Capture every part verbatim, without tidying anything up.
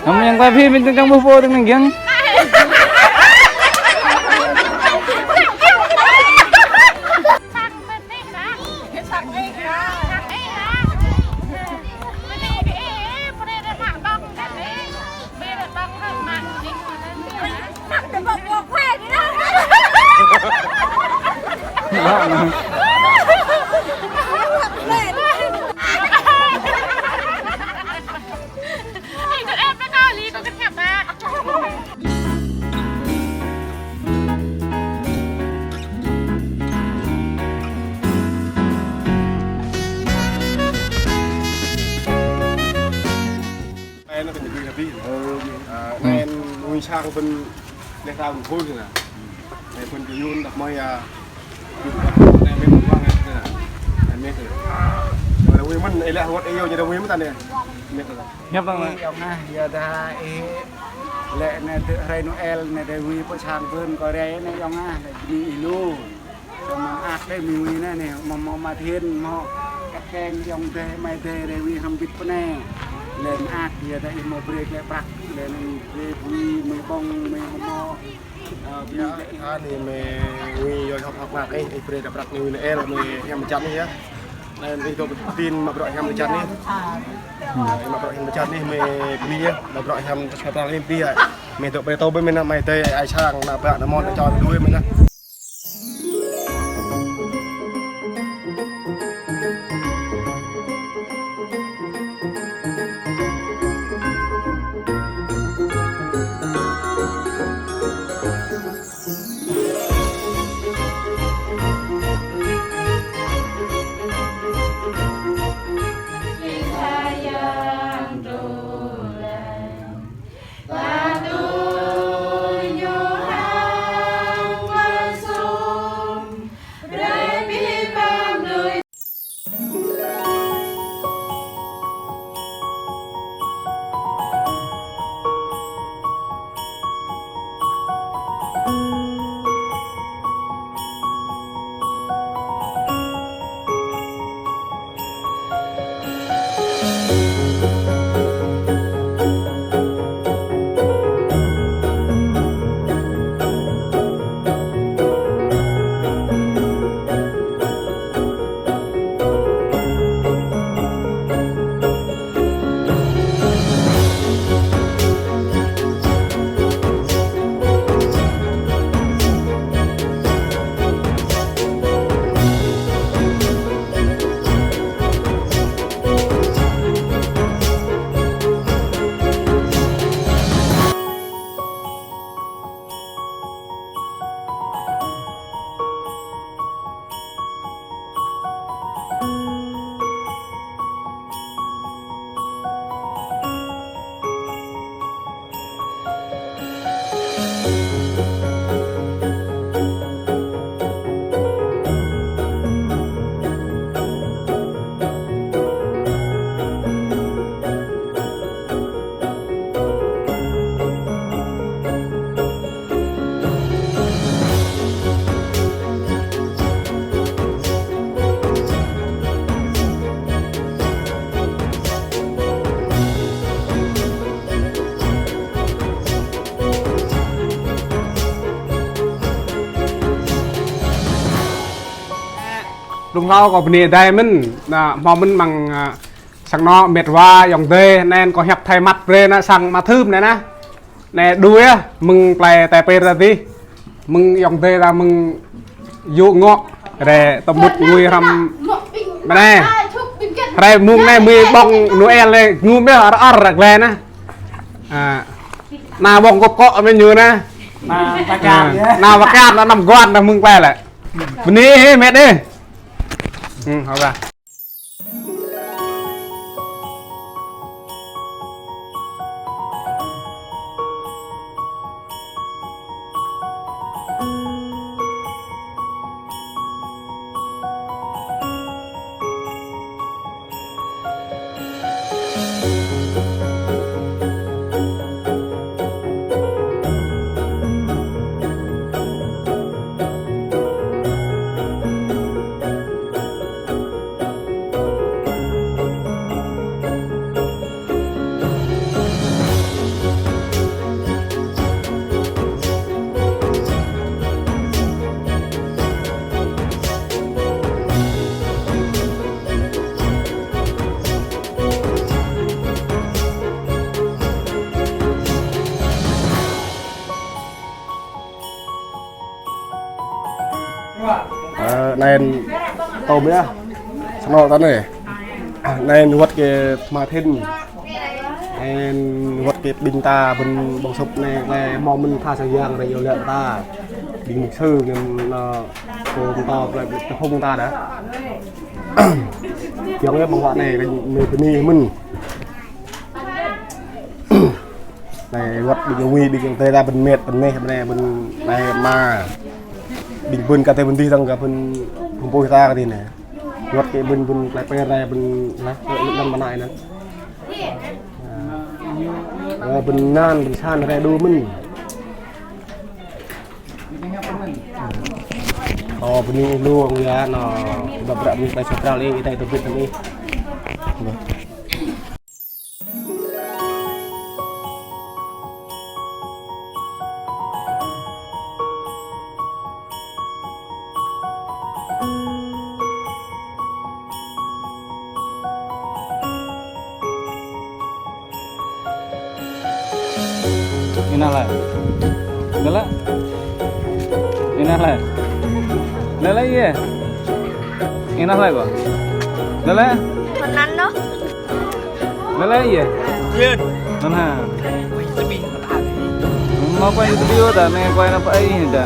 Kamu yang tapi minta kamu foto dengan geng. Ơ, anai kơ ñu gui hơbĭ. Ơ, anai ui sang ƀing leh tao mơ̆n hôi kơ anai. Anai ƀing kơ yun đăp mơi, anai mĕt mơ̆n wang anai kơ anai. Anai mĕt kơ anai. Anai ui mơ̆n, ih leh wơ̆t ih yua ñu anai ui mơ̆n ta anai. Mĕt kơ anai. Hiăp tơ̆ng anai. Yong ah, yua dah ih leh anai tơ hrơi Noel anai dah ui pơ sang ƀing kơ rai anai yong ah, leh bơni ih lu. Samơ̆ ak đơi mơi ui anai anai, mơ̆ mơ̆ mă thiên mơ̆ kăt keng yong dêh mai dêh rai ui hrăm bit pơ anai. Lĕ ak yua dah ih mơ̆ brơi klĕ prăk, lĕ anai brơi bui mơi ƀơ̆ng mơi mơ̆ mơ̆. Ơ, bui yua dah ih. Anai mơi ui yua hơ̆k hơ̆k mơak ih, ih brơi dah prăk anai ui Noel mơi hiam mơjăn ih yơh. Anai ih dŏ tin mă bruă hiam mơjăn ih. Ih mă bruă hiam mơjăn ih mơi bơni yơh, mă bruă hiam tơs kơtang ih bơni yơh. Mơi dŏ brơi tơ ƀơi mơi ană mai dêh ai sang ană ƀă ană mon ană čô ană lui mơi anai. Lung hlâo kâo bơni adai mơ̆n, anai hmâo mơ̆n mơ̆ng, a, sang anŏ met wa ayŏng adơi, anŭn kâo hiăp thay mặt brơi anai sang mă thưm anai anai. Anai đu yơh, mơ̆ng plei Tây Pêr ta dih. Mơ̆ng ayŏng adơi ta mơ̆ng yŭ ngŏ. Rai tơmŭt ngui hrăm. Mơ̆ anai. Rai mơ̆ng anai mơi ƀơ̆ng Noel anai, ngui mơ̆ ar ar glai anai. A. Anai ƀơ̆ng kŏk kŏk mơi ñu anai. Anai pakat yơh. Anai pakat anai năm guan anai mơ̆ng plei lĕ. Bơni hĭ met ơi. Hm, hơ̆k ƀă. Anai tơm yơh. Sang anô̆ ta anai. Anai wơ̆t kơ tơma thin. Anai wơ̆t kơ ƀing ta ƀing ƀơ̆ng sŭp anai, anai mơ̆ng mơ̆n tha sang yang rai yơh lĕ ta. Ƀing mục sư anai, anai, kơ ta, anai, ta hông ta đa. Kiăng yơh ƀơ̆ng wă anai, anai bơni mơ̆n. Anai wơ̆t ƀing ayŏng amai, ƀing ayŏng adơi ta ƀing met, ƀing neh, ƀing anai, ƀing anai ama. Ƀing ƀun kơ tơ ƀing dih tăng kơ ƀing pơpŭ ta kơ dih anai. Wơ̆t kơ ƀing ƀun klai pơ rai ƀing anai, lăm mơnai anai. Ơ, ƀing anŭn, ƀing san rai đu mơ̆n. Ơ, bơni lu ayŏng yă, anai, ƀă ƀră ƀing klai sutral ih, ih ta tơbit ih. Ih nao laĭ. Nao laĭ. Ih nao laĭ. Nao laĭ yơh. Ih nao laĭ kơ. Nao laĭ. Mơnăn noh. Lĕ lĕ yơh. Yơh. Anŭn hă. Mă quay YouTube ta, anai quay anăp ai ta.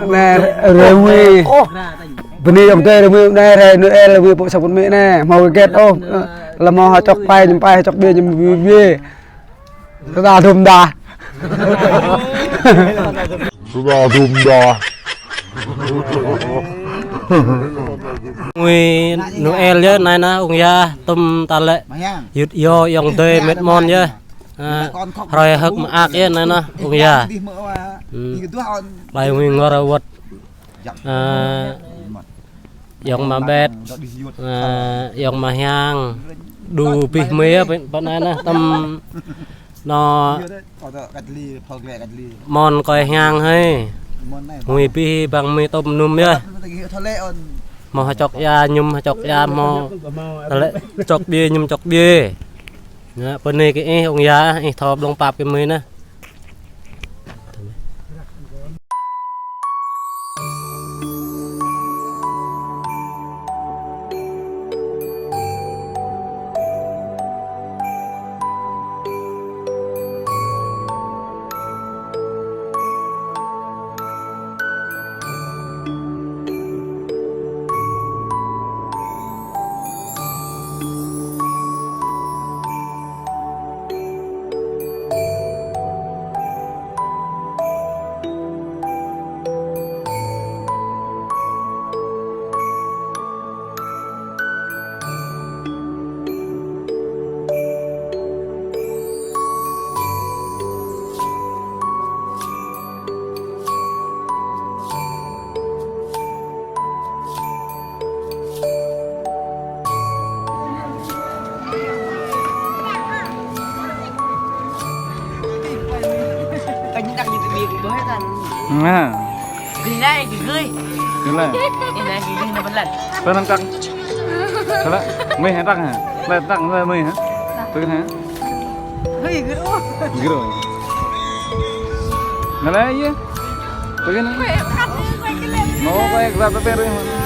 Anai, rơmui. Ơ. Bơni ayŏng adơi rơmui anai, rai Noel rơmui pô sang pun mĕ anai. Hmâo hơget ôh. Lơ̆m hmâo hơčŏk pai, ñăm pai, hơčŏk biă, ñăm biă. Tơdah dum dah. Tơdah dum dah. Ngui Noel yơh anai nă, ung yă, tơm ta lĕ. Yut yô, ayŏng adơi, met mon yơh. Ơ, hrơi hơ̆k mơak yơh anai nă, ung yă. Ơ. Ƀai ngui ngor wơ̆t. Ơ, ayŏng Ama Ƀet, ơ, ayŏng Ama Hiang, đu abih mơi yơh, pơ anai nă, tơm Nô, mơn kơi hiang hơi. Ngui pi bang mơi tôm num yơh. Mâo hơčŏk ia, ñum hơčŏk ia, mâo tơlĕ čŏk biê, ñum čŏk biê. Nă, pơ anai kơ ih ung ia, ih thâo blung pap kơ mơi nă. Nă. Gơlai, gơlai. Gơlai. Ih, nă, gơlai nă bơlan. Bơlan kăng. Gơlai. Mơi hă, trăng hă? Lĕ trăng, lĕ mơi hă? Tui hă? Hơi, gơlai. Gơlai. Gơlai, iya. Tui hă? Mâo kơi gơlai tơpĕ rơi hă?